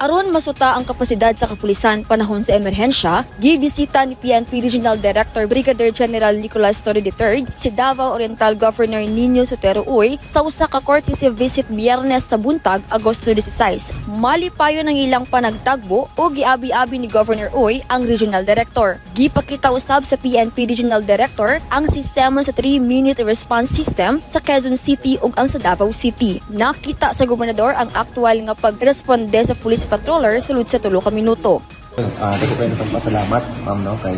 Aron masuta ang kapasidad sa kapulisan panahon sa emerhensya, gibisita ni PNP Regional Director Brigadier General Nicolas Torre III si Davao Oriental Governor Nino Sotero Uy sa usa ka courtesy visit Biyernes sa buntag, Agosto 16. Malipayon ang ilang panagtagbo o giabi-abi ni Governor Uy ang Regional Director. Gipakita usab sa PNP Regional Director ang sistema sa 3-minute response system sa Quezon City ug ang sa Davao City. Nakita sa gobernador ang aktual nga pagresponde sa police patroller sulod sa 3 ka minuto. Dako kayo pasalamat, ma'am, no, kay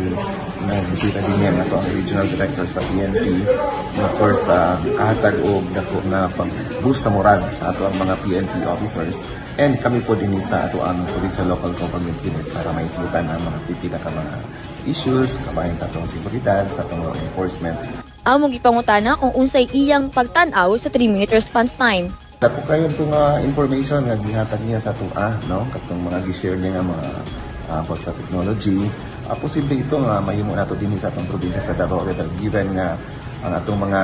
nagbisita din niya ato ang regional director sa PNP. And of course, kahatag og dako na pag-boost sa moral sa ato ang mga PNP officers. And kami po din sa ato ang provincial local government unit para maisgutan ang mga pipila ka mga issues, kabahin sa atong seguridad, sa atong law enforcement. Among gipangutana kung unsay iyang pagtan-aw sa 3-minute response time. Dako kayo itong information nga gihatag niya sa ato, no, katong mga gi-share niya nga mga about sa technology. Posible ito nga mahimo nato dinhi sa atong probinsya sa Davao Oriental, given nga ang atong mga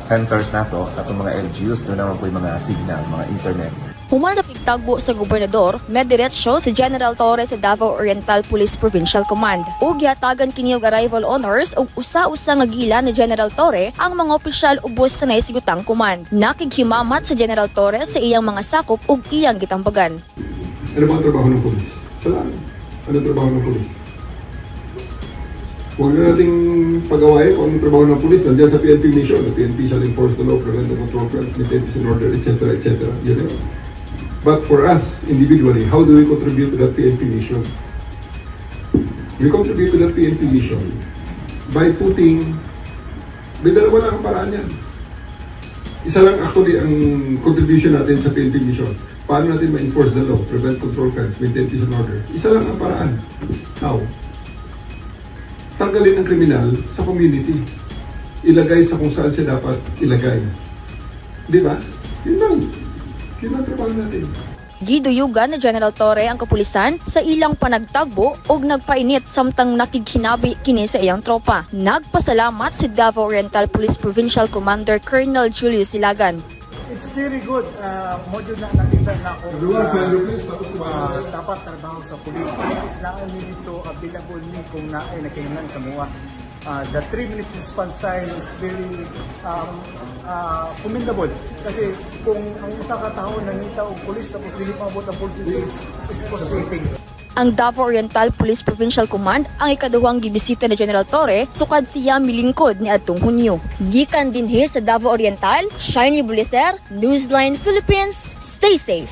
centers nato sa atong mga LGUs doon naman po yung mga signal, mga internet. Human sa pagtagbo sa gobernador, mediretso si General Torre sa Davao Oriental Police Provincial Command. Ug gihatagan kini og arrival honors ug usa-usa nga gila ni General Torre ang mga opisyal ubos sa naisigutang command. Nakighimamat sa General Torre sa iyang mga sakop ug iyang gitambagan. Ano ba ang trabaho ng polis? Salamat. Ano ang trabaho ng polis? Huwag na nating pag-awayin kung anong trabaho ng polis. Nandiyan sa PNP mission. The PNP shall enforce the law, prevent and control crimes, maintain peace and order, etc., etc. Yun yun. But for us, individually, how do we contribute to that PNP mission? We contribute to that PNP mission by putting, may dalawa lang ang paraan yan. Isa lang actually ang contribution natin sa PNP mission. Paano natin ma-enforce the law, prevent, control crimes, maintain peace and order? Isa lang ang paraan. How? Tanggalin ang kriminal sa community. Ilagay sa kung saan siya dapat ilagay. Di ba? Yun lang. Yun ang trabaho natin. Giduyugan ni General Torre ang kapulisan sa ilang panagtagbo ug nagpainit samtang nakighinabi kini sa iyang tropa. Nagpasalamat si Davao Oriental Police Provincial Commander Colonel Julius Silagan. It's very good. Module na nakita na ako Everyone, find your place. Tapos dapat trabaho sa police. Which is naa mi dito, available ni kung naay nakahinang sa mua. The 3 minutes response time is very commendable. Kasi kung ang usa ka tawo nangita og pulis tapos dili pa abot ang pulis, it's frustrating. Ang Davao Oriental Police Provincial Command ang ikaduhang gibisita ni General Torre sukad siya milingkod ni adtong Hunyo. Gikan dinhi sa Davao Oriental, Shiny Buliser, Newsline Philippines, stay safe.